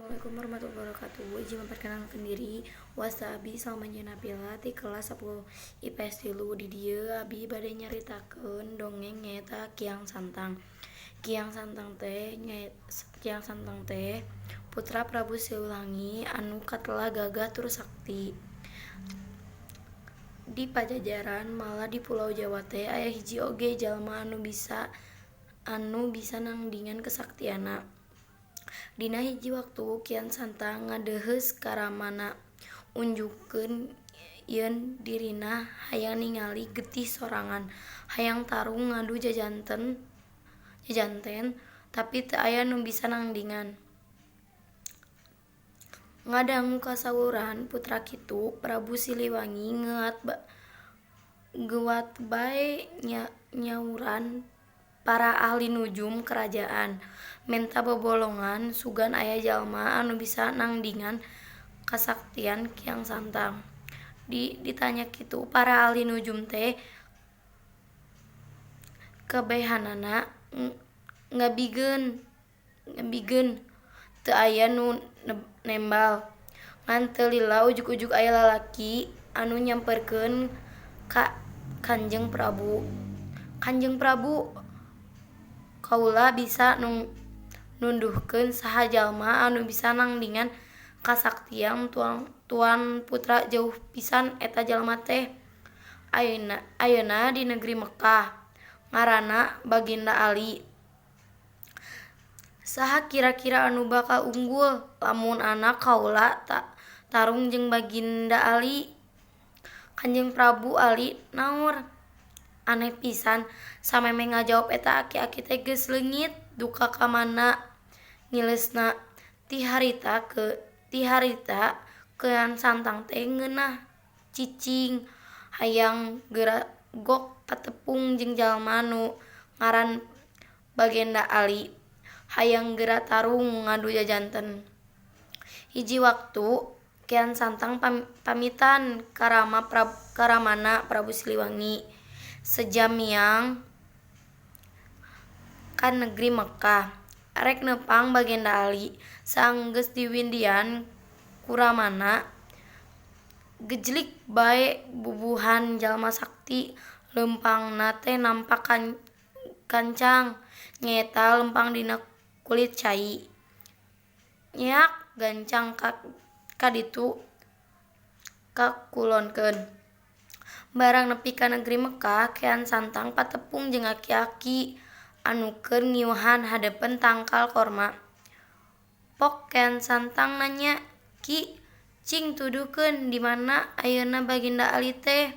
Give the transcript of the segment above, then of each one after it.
Assalamualaikum warahmatullahi wabarakatuh. Izin memperkenalkan diri, wasta abi Salma Nabila ti kelas 10 IPS 3. Di dieu abi bade nyaritakeun dongeng nyaeta Kiang Santang. Kiang Santang teh Kiang Santang teh putra Prabu Siliwangi anu katelah gagah tur sakti. Di Pajajaran, malah di Pulau Jawa teh aya hiji oge jalma anu bisa nandingan kesaktianna. Dina hiji waktu Kian Santang ngadeuheus ka ramana unjukkeun yen dirina hayang ningali getih sorangan, hayang tarung ngadu jajanten tapi teu aya nu bisa nandingan. Ngadangu kasawuran putra kitu, Prabu Siliwangi ngeuat bae nyawuran para ahli nujum karajaan, menta bobolongan sugan aya jalma anu bisa nandingan kasaktian Kiang Santang. Ditanya kitu para ahli nujum teh kabehanana ngabigeun teu aya nu nembal. Ngan teu lila ujug-ujug aya lalaki anu nyamperkeun ka Kanjeng Prabu. "Kanjeng Prabu, kaula bisa nunduhkeun saha jalma anu bisa nandingan kasaktian tuan putra, jauh pisan eta jalma teh ayeuna di negeri Mekkah, ngaranna Baginda Ali. Saha kira-kira anu bakal unggul lamun anak kaula tarung jeung Baginda Ali?" Kanjeng Prabu Ali naur. Aneh pisan, samemeh ngajawab eta aki-aki teh geus leungit duka ka mana ngileusna. Ti harita Kian Santang teh ngeunah cicing hayang geura gok patepung jeung jalma nu ngaran Bagenda Ali, hayang geura tarung ngadu jajanten. Hiji waktu Kian Santang pamitan ka ramana Prabu Siliwangi seja miang ka negeri Mekkah arek nepang Bagenda Ali. Saenggeus diwindian ku ramana, gejlig bae bubuhan jalma sakti, leumpangna teh nampak gancang, nyaeta leumpang dina kulit cai. Nyeak gancang ka ditu kakulonkeun. Barang nepi ka negeri Mekkah, Kian Santang patepung jeung aki-aki anu keur ngiuhan hadeupkeun tangkal korma. Pok Kian Santang nanya, "Ki, cing tuduhkeun di mana ayeuna Baginda Ali teh?"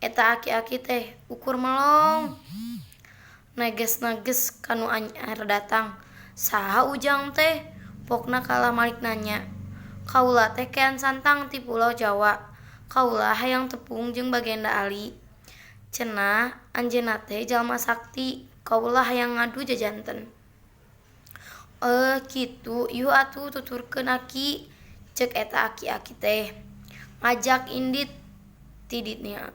Eta aki-aki teh ukur melong neges-neges ka nu anyar datang. "Saha ujang teh?" Pokna kalah malik nanya. "Kaula teh Kian Santang ti Pulau Jawa. Kaula hayang tepung jeung Bagenda Ali. Cenah anjeunna teh jalma sakti, kaula hayang ngadu jajanten." "Eh kitu, yeuh atuh tuturkeun aki," ceuk eta aki-aki teh ngajak indit ti dinya.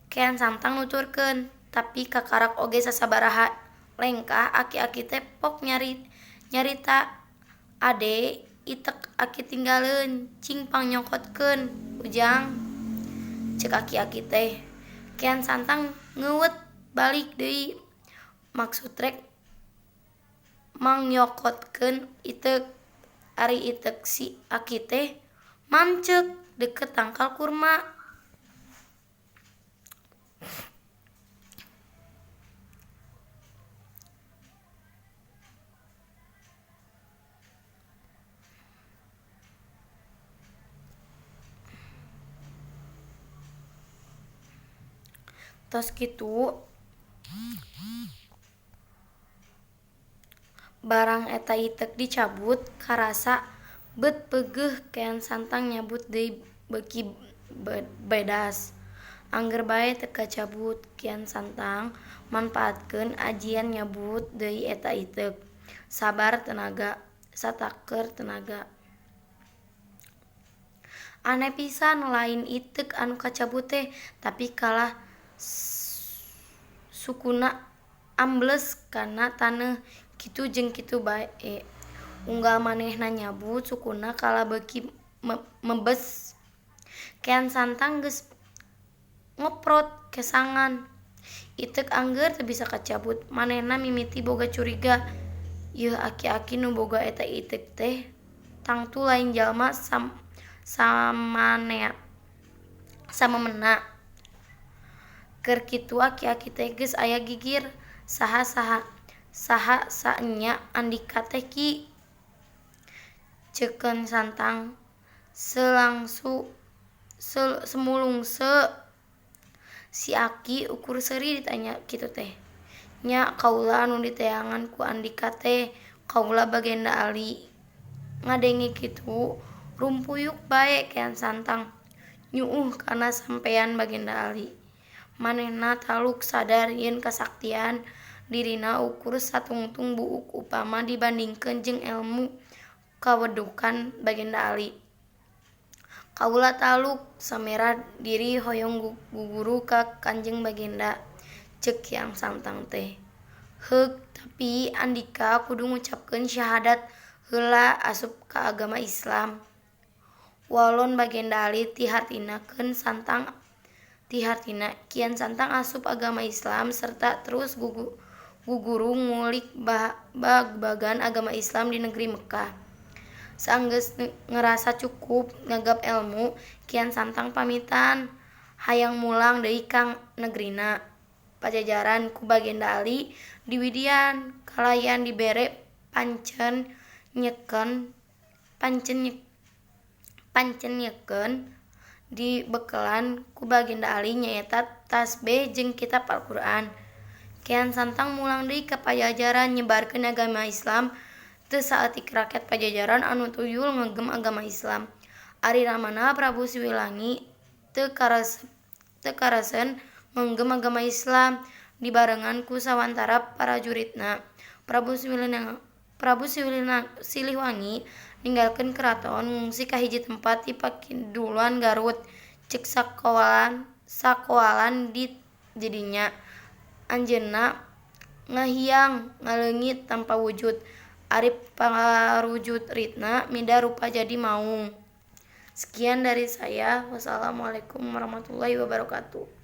Kian Santang nuturkeun, tapi kakarak oge sasabaraha lengkah aki-aki teh pok nyarita, "Ade, itek aki tinggaleun, cing pangnyokotkeun ujang," ceuk aki-aki teh. Kian Santang ngeuweut balik deui maksud rek mangyokotkeun iteuk, ari iteuk si aki teh mancek deukeut tangkal kurma. Tos kitu barang eta iteuk dicabut karasa beut peugeuh. Kian Santang nyabut deui beuki bedas. Angger bae teu kacabut. Kian Santang manpaatkeun ajian nyabut deui eta iteuk sabar tenaga sataker tenaga. Aneh pisan, lain iteuk anu kacabut teh, tapi kalah sukuna ambles kana taneuh kitu jeung kitu bae. Unggal manehna nyabut sukuna kalah beuki mebes. Kian Santang geus ngoprot kesangan. Iteuk angger teu bisa kacabut. Manehna mimiti boga curiga. Yeuh aki-aki nu boga eta iteuk teh tangtu lain jalma samemena. Keur kitu aki-aki teh geus aya gigir. Saha saha saenya andika teh Ki? Ceuk Kian Santang semulungse. Si aki ukur seuri ditanya kitu teh. Nya kaula anu diteangan ku andika teh, kaula Bagenda Ali. Ngadenge kitu rumpuyuk bae Kian Santang nyuuh kana sampeyan Bagenda Ali. Manehna taluk sadar yen kasaktian dirina ukur satungtung buuk upama dibandingkeun jeung elmu kawedukan Bagenda Ali. Kaula taluk samerah diri hoyong guguru ka Kanjeng Bagenda, ceuk Kian Santang teh. Heug, tapi andika kudu ngucapkeun syahadat heula asup ka agama Islam. Walon Bagenda Ali ti hartina Kian Santang asup agama Islam serta terus guguru ngulik bagbagan agama Islam di negeri Mekkah. Saenggeus ngarasa cukup ngagap elmu, Kian Santang pamitan hayang mulang deui ka negerina Pajajaran ku Bagenda Ali diwidian kalayan dibere pancen nyekeun dibekelan ku Bagenda Ali nyaeta tasbeh jeung kitab Al-Qur'an. Kian Santang mulang deui ka Pajajaran nyebarkeun agama Islam teu saeutik rakyat Pajajaran anu tuyul ngagem agama Islam. Ari ramana Prabu Siliwangi teu karesen ngenggem agama Islam dibarengan ku sawantara parajuritna. Prabu Siliwangi ninggalkeun keraton ngungsi ka hiji tempat di pakidulan Garut ceuk sakoalan di dinya. Anjeunna ngahiang ngaleungit tanpa wujud. Ari parajuritna mida rupa jadi maung. Sekian dari saya. Wassalamualaikum warahmatullahi wabarakatuh.